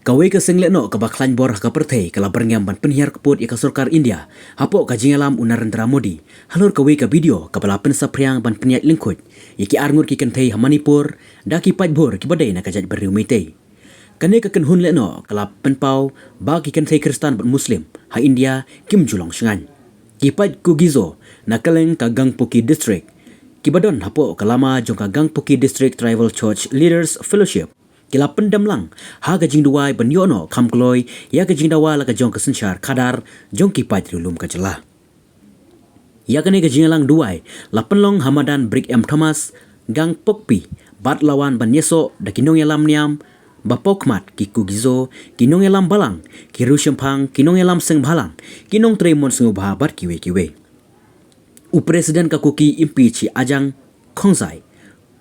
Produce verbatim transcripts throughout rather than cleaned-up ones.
Kawei ka seng lehnoh kaba khlaiñ bor ha ka pyrthei ka la byrngem ban pynhiar kput ïa ka sorkar India hapoh ka jingïalam u Narendra Modi halor kawei ka video kaba la pynsaphriang ban pynïaid lyngkhuid ïa ki arngut ki kynthei ha Manipur da ki paidbhur kiba dei na ka jaitbynriew Meitei. Kane ka kynhun lehnoh ka la pynpaw ba ki kynthei Khristan bad Muslim ha India kim ju long shngaiñ. Ki paid Kuki-Zo na kylleng ka Gangpokpi District, kiba don hapoh ka lama jong ka Gangpokpi District Tribal Church Leaders Fellowship, ki la pyndem lang ha ka jingduwai ban ïoh noh kham kloi ïa ka jingdawa la ka jong ka synshar khadar jong ki paid riewlum ka jylla. Ïa kane ka jingïalang duwai la pynlong ha madan Brigham Thomas, Gangpokpi, bad la wan ban ïasoh da ki nongïalam niam ba pawkhmat, ki Kuki-Zo, ki nongïalam balang, ki riewshemphang, ki nongïalam seng bhalang, ki nongtrei mon sngewbha bad kiwei kiwei. U President ka Kuki Inpi Chi Ajang Khongzai,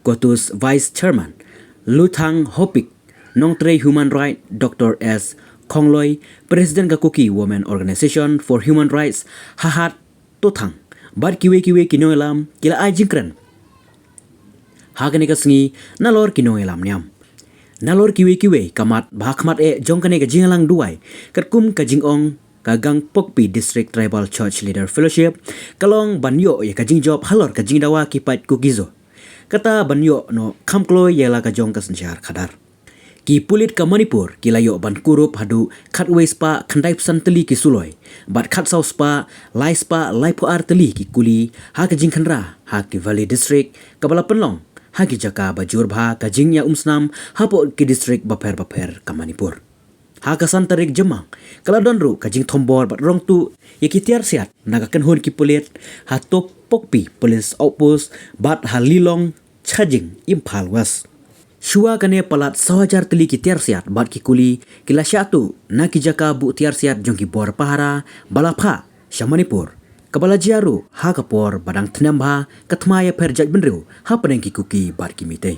Kotus Vice Chairman Luthang Hopik, nongtrei human right Doctor S Khongloi, President ka Kuki Women Organization for Human Rights Hahat Tothang, bad kiwei kiwei ki nongïalam ki la ai jingkren ha kane ka sngi nalor ki nongïalam niam. Nalor kiwei kiwei ka mat ba ha khmat eh jong kane ka jingïalang duwai, katkum ka jingong ka Gangpokpi District Tribal Church Leader Fellowship ka long ban ïoh ïa ka jingjop halor ka jingdawa ki paid Kuki-Zo, kata ban ïoh noh kham kloi ïa la ka jong ka synshar khadar. Ki pulit ka Manipur ki la ïoh ban kurup haduh khatwei spah khyndai phew san tylli ki suloi bad khatsaw spah lai spah laiphew ar tylli ki kuli ha ka jingkhynra ha ki Valley District kaba la pynlong ha ki jaka ba jur bha ka jingïaumsnam hapoh ki district bapher bapher ka Manipur. Ha ka san tarik Jymmang ka la don ruh ka jingthombor bad rong tuh ïa ki tiar siat na ka kynhun ki pulit ha Topokpi Police Outpost bad ha Lilong Chajing, Imphal West. Shuwa kane palat saw hajar tylli ki tiar siat bad ki kuli ki la shah tuh na ki jaka buh tiar siat jong ki bor pahara ba la phah sha Manipur, kaba la jia ruh ha ka por ba dang thnem bha ka thma ïapher jaitbynriew hapdeng ki Kuki bad ki Meitei.